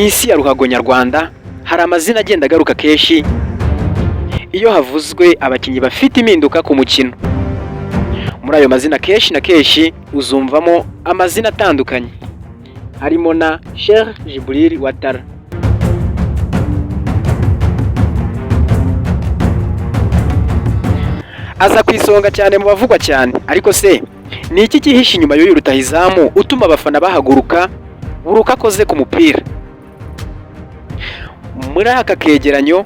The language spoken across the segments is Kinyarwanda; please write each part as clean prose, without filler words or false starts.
Isi ya ruhago nyarwanda hari amazina agenda agaruka kenshi iyo havuzwe abakinnyi bafite impinduka ku mukino. Muri ayo mazina, kenshi na kenshi uzumvamo amazina atandukanye harimo na Cheick Djibril Ouattara. Aza ku isonga cyane mu bavugwa cyane. Ariko se ni iki cyihishe inyuma y'uyu rutahizamu utuma abafana bahaguruka buri uko akoze ku mupira? Muri aka kegeranyo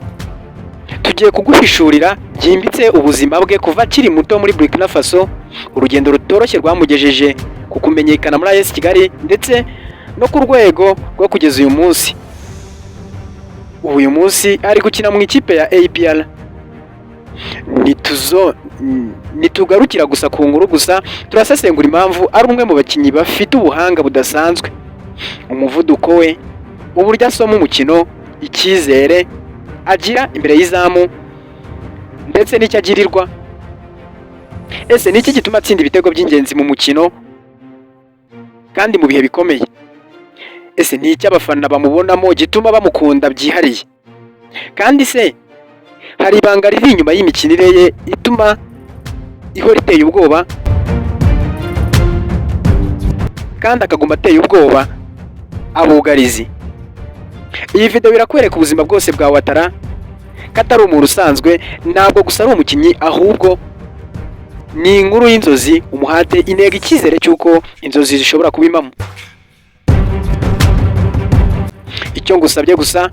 tugiye kuguhishurira byimbitse ubuzima bwe kuva akiri muto muri Burkina Faso, urugendo rutoroshye rwamugejeje ku kumenyekana muri AS Kigali ndetse no ku rwego rwo kugeza uyu munsi. Ubu uyu munsi ari gukina mu ikipe ya APR. Ntituzo ntitugarukira gusa ku nkuru gusa, turasesengura impamvu ari umwe mu bakinnyi bafite ubuhanga budasanzwe, umuvuduko we, uburyo asoma umukino, icyizere agira imbere y'izamu ndetse n'icyo agirirwa. Ese ni iki gituma atsinda ibitego by'ingenzi mu mukino kandi mu bihe bikomeye? Ese ni iki abafana bamubonamo gituma bamukunda byihariye? Kandi se hari ibanga riri inyuma y'imikinire ye ituma ihora iteye ubwoba kandi akaguma ateye ubwoba abugarizi? Iyi video irakwereka ubuzima bwose bwa Ouattara, ko atari umuntu usanzwe. Ntabwo gusa ari umukinnyi, ahubwo ni inkuru y'inzozi, umuhate, intego, icyizere cy'uko inzozi zishobora kuba impamo. Icyo ngusabye gusa,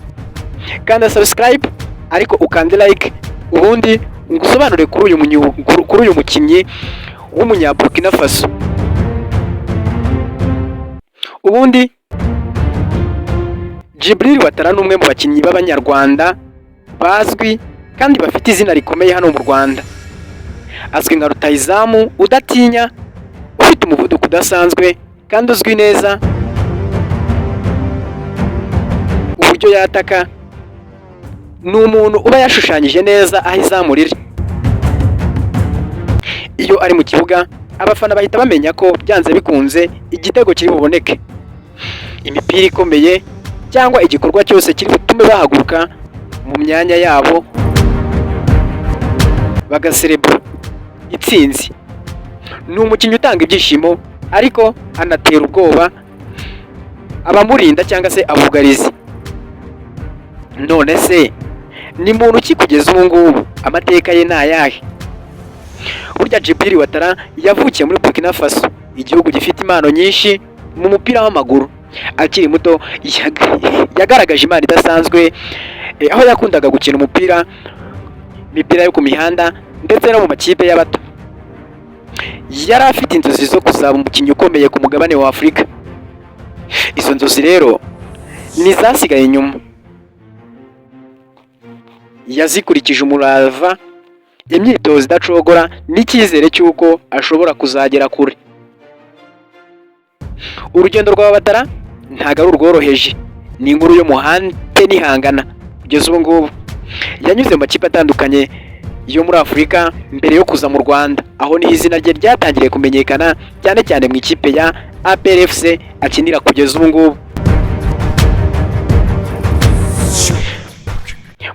kanda subscribe ariko ukande like, ubundi ngusobanure kuri uyu mukinnyi w'umunya Faso. Ubundi Djibril Ouattara ni umwe mu bakinnyi b'Abanyarwanda bazwi kandi bafite izina rikomeye hano mu Rwanda. Azwi nka rutahizamu udatinya, ufite umuvuduko udasanzwe kandi uzwi neza uburyo yataka. Ni umuntu uba yashushanyije neza aho izamu riri. Iyo ari mu kibuga, abafana bahita bamenya ko byanze bikunze igitego kiri buboneke, imipira ikomeye cyangwa igikorwa cyose kiri butume bahaguruka mu myanya yabo bagaserebura itsinzi. Ni umukinnyi utanga ibyishimo ariko anatera ubwoba abamurinda cyangwa se abugarizi. None se ni muntu ki kugeza ubu ngubu? Amateka ye ni ayahe? Burya Djibril Ouattara yavukiye muri Burkina Faso, igihugu gifite impano nyinshi mu mupira w'amaguru. Akiri muto yagaragaje impano idasanzwe, aho yakundaga gukina umupira, imipira yo ku mihanda ndetse no mu makipe y'abato. Yari afite inzozi zo kuzaba umukinnyi ukomeye ku mugabane wa Afurika. Izo nzozi rero ntizasigaye inyuma, yazikurikije umurava, imyitozo idacogora n'icyizere cy'uko ashobora kuzagera kure. Urugendo rwa Ouattara ntabwo ari urworoheje, ni inkuru y'umuhate n'ihangana. Kugeza ubu ngubu yanyuze mu makipe atandukanye yo muri Afurika mbere yo kuza mu Rwanda, aho niho izina rye ryatangiriye kumenyekana cyane cyane mu ikipe ya APR FC akinira kugeza ubu ngubu.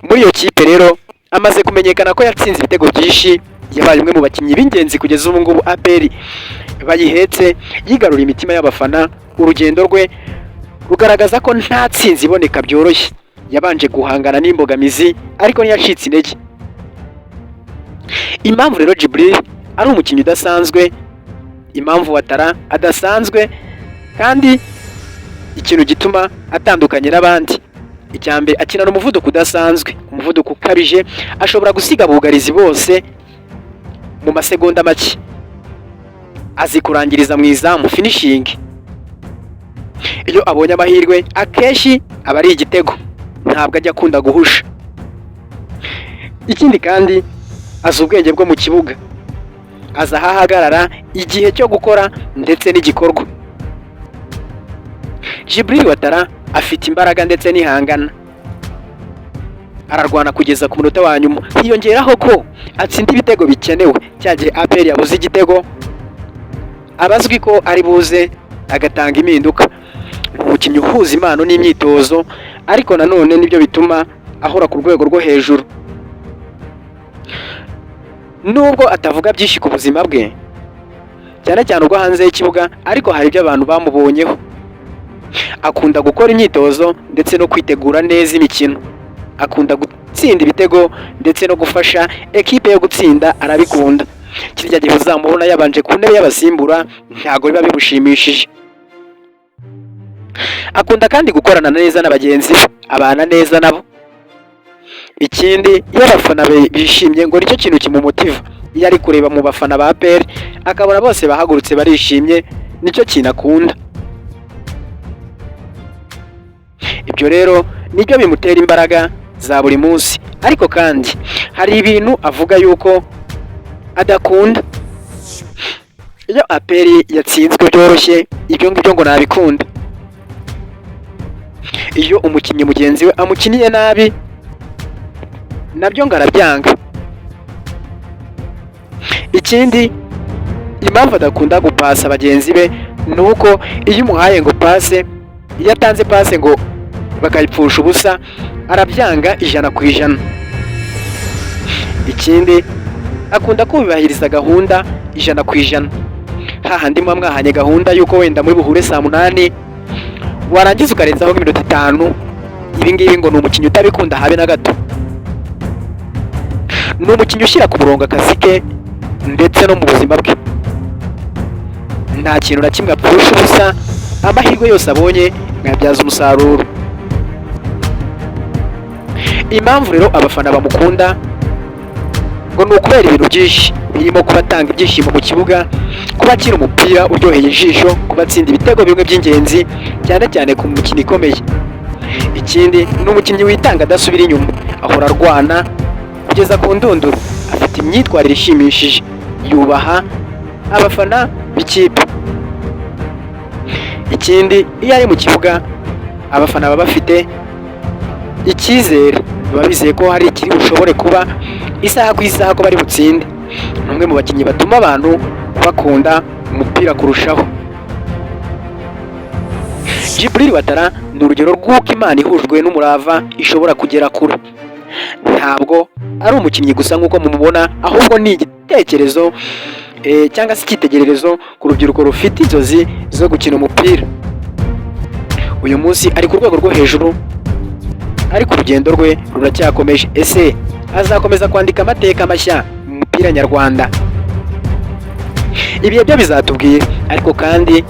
Muri iyo kipe rero amaze kumenyekana ko yatsinze ibitego byinshi, yabaye umwe mu bakinnyi b'ingenzi. Kugeza ubu ngubu APR bayihetse, yigarura imitima y'abafana. Urugendo rwe rugaragaza ko nta tsinzi iboneka byoroshye. Yabanje guhangana n'imbogamizi ariko ntiyacitse intege. Impamvu rero Djibril ari umukinnyi udasanzwe, impamvu Ouattara adasanzwe kandi ikintu gituma atandukanye n'abandi: icya mbere, akinana umuvuduko udasanzwe, umuvuduko ukabije. Ashobora gusiga abugarizi bose mu masegonda make. Azi kurangiriza mu izamu, finishing. Iyo abonye amahirwe, akenshi aba ari igitego, ntabwo ajya akunda guhusha. Ikindi kandi, azi ubwenge bwo mu kibuga, azi aho ahagarara, igihe cyo gukora ndetse n'igikorwa. Djibril Ouattara afite imbaraga ndetse n'ihangana, ararwana kugeza ku munota wa nyuma. Hiyongeraho ko atsinda ibitego bikenewe. Cya gihe APR yabuze igitego, aba azwi ko ari buze agatanga impinduka. Ni Umukinnyi uhuza impano n'imyitozo, ariko nanone nibyo bituma ahora ku rwego rwo hejuru. Nubwo atavuga byinshi ku buzima bwe, cyane cyane ubwo hanze y'ikibuga, ariko hari ibyo abantu bamubonyeho. Akunda gukora imyitozo ndetse no kwitegura neza imikino. Akunda gutsinda ibitego ndetse no gufasha ekipe yo gutsinda, arabikunda. Kirya gihe uzamubona yabanje ku ntebe y'abasimbura, ntabwo biba bimushimishije. Akunda kandi gukorana neza na bagenzi be, abana neza nabo. Ikindi, iyo abafana be bishimye, ngo nicyo kintu kimumotiva. Iyo ari kureba mu bafana ba APR akabona bose bahagurutse barishimye, nicyo kintu akunda. Ibyo rero nibyo bimutera imbaraga za buri munsi. Ariko kandi hari ibintu avuga yuko adakunda. Iyo APR yatsinzwe byoroshye, ibyo ngibyo ngo ntabikunda. Iyo umukinnyi mugenzi we amukiniye nabi, nabyo ngo arabyanga. Ikindi, impamvu adakunda gupasa bagenzi be ni uko iyo umuhaye ngo pase, iyo atanze pase ngo bakayipfusha ubusa, arabyanga 100%. Ikindi, akunda kubahiriza gahunda 100%. Hahandi muba mwahanye gahunda y'uko wenda muri buhure saa 8, warangiza ukarenzaho nk'iminota 5, ibi ngibi ngo ni umukinnyi utabikunda habe na gato. Ni umukinnyi ushyira ku murongo akazi ke ndetse no mu buzima bwe. Nta kintu na kimwe apfusha ubusa, amahirwe yose abonye akayabyaza umusaruro. Impamvu rero abafana bamukunda ngo ni ukubera ibintu byinshi, birimo kuba atanga ibyishimo mu kibuga, kuba akina umupira uryoheye ijisho, kuba atsinda ibitego bimwe by'ingenzi, cyane cyane ku mikino ikomeye. Ikindi, ni umukinnyi witanga adasubira inyuma, ahora arwana kugeza ku ndunduro. Afite imyitwarire ishimishije, yubaha abafana b'ikipe. Ikindi, iyo ari mu kibuga abafana baba bafite icyizere, baba bizeye ko hari ikiri bushobore kuba isaha ku isaha, ko bari butsinde. Ni umwe mu bakinnyi batuma abantu bakunda umupira kurushaho. Djibril Ouattara ni urugero rw'uko Imana ihujwe n'umurava ishobora kugera kure. Ntabwo ari umukinnyi gusa nk'uko mumubona, ahubwo ni igitekerezo cyangwa se icyitegererezo ku rubyiruko rufite inzozi zo gukina umupira. Uyu munsi ari ku rwego rwo hejuru, ariko urugendo rwe ruracyakomeje. Ese azakomeza kwandika amateka mashya mu mupira nyarwanda? Ibihe byo bizatubwira. Ariko kandi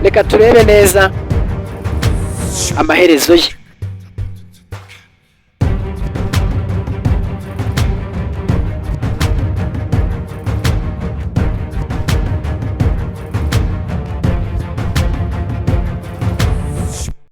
reka turebe neza amaherezo ye.